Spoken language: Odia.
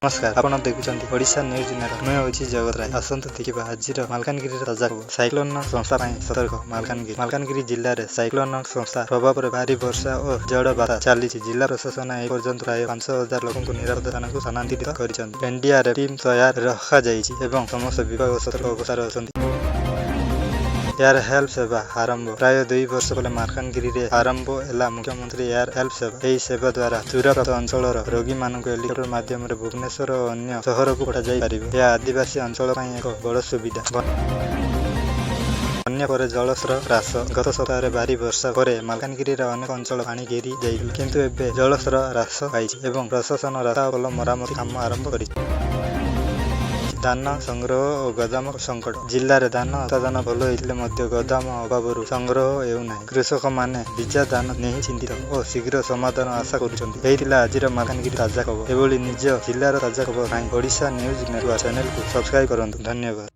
ନମସ୍କାର, ଆପଣ ଦେଖୁଛନ୍ତି ଓଡ଼ିଶା ନ୍ୟୁଜ୍ ନେଟୱାର୍କ। ମୁଁ ହେଉଛି ଜଗତ ରାୟ। ଆସନ୍ତୁ ଦେଖିବା ଆଜିର ମାଲକାନଗିରିର ତାଜା ଖବର। ସାଇକ୍ଲୋନ ସଂସ୍ଥା ପାଇଁ ସତର୍କ ମାଲକାନଗିରି। ମାଲକାନଗିରି ଜିଲ୍ଲାରେ ସାଇକ୍ଲୋନ ସଂସ୍ଥା ପ୍ରଭାବରେ ଭାରୀ ବର୍ଷା ଓ ଝଡ଼ ବାତ୍ୟା ଚାଲିଛି। ଜିଲ୍ଲା ପ୍ରଶାସନ ଏ ପର୍ଯ୍ୟନ୍ତ ପ୍ରାୟ 5000 ଲୋକଙ୍କୁ ନିରାପଦ ସ୍ଥାନକୁ ସ୍ଥାନାନ୍ତରିତ କରିଛନ୍ତି। ଏନଡିଆରଏଫ୍ ଟିମ୍ ତୟାର ରଖାଯାଇଛି ଏବଂ ସମସ୍ତ ବିଭାଗ ସତର୍କ ଅବସ୍ଥାରେ ଅଛନ୍ତି। ଏୟାର ହେଲ୍ପ ସେବା ଆରମ୍ଭ। ପ୍ରାୟ 2 ବର୍ଷ ପରେ ମାଲକାନଗିରିରେ ଆରମ୍ଭ ହେଲା ମୁଖ୍ୟମନ୍ତ୍ରୀ ଏୟାର ହେଲ୍ପ ସେବା। ଏହି ସେବା ଦ୍ୱାରା ଦୂରପ୍ରାନ୍ତ ଅଞ୍ଚଳର ରୋଗୀମାନଙ୍କୁ ହେଲିକପ୍ଟର ମାଧ୍ୟମରେ ଭୁବନେଶ୍ୱର ଓ ଅନ୍ୟ ସହରକୁ ପଠାଯାଇପାରିବ। ଏହା ଆଦିବାସୀ ଅଞ୍ଚଳ ପାଇଁ ଏକ ବଡ଼ ସୁବିଧା। ବନ୍ୟା ପରେ ଜଳସ୍ତର ହ୍ରାସ। ଗତ ସପ୍ତାହରେ ଭାରୀ ବର୍ଷା ପରେ ମାଲକାନଗିରିର ଅନେକ ଅଞ୍ଚଳ ପାଣି ଘେରି ଯାଇଥିଲା। କିନ୍ତୁ ଏବେ ଜଳସ୍ତର ହ୍ରାସ ପାଇଛି ଏବଂ ପ୍ରଶାସନ ରାସ୍ତା ଓ ପୋଲ ମରାମତି କାମ ଆରମ୍ଭ କରିଛି। ଧାନ ସଂଗ୍ରହ ଓ ଗୋଦାମ ସଙ୍କଟ। ଜିଲ୍ଲାରେ ଧାନ ଉତ୍ପାଦନ ଭଲ ହୋଇଥିଲେ ମଧ୍ୟ ଗୋଦାମ ଅଭାବରୁ ସଂଗ୍ରହ ହେଉନାହିଁ। କୃଷକମାନେ ଭିଜା ଧାନ ନେଇ ଚିନ୍ତିତ ଓ ଶୀଘ୍ର ସମାଧାନ ଆଶା କରୁଛନ୍ତି। ଏହି ଥିଲା ଆଜିର ମାଲକାନଗିରି ତାଜା ଖବର। ଏଭଳି ନିଜ ଜିଲ୍ଲାର ତାଜା ଖବର ପାଇଁ ଓଡ଼ିଶା ନ୍ୟୁଜ୍ ନେଟୱାର୍କ ଚ୍ୟାନେଲକୁ ସବସ୍କ୍ରାଇବ୍ କରନ୍ତୁ। ଧନ୍ୟବାଦ।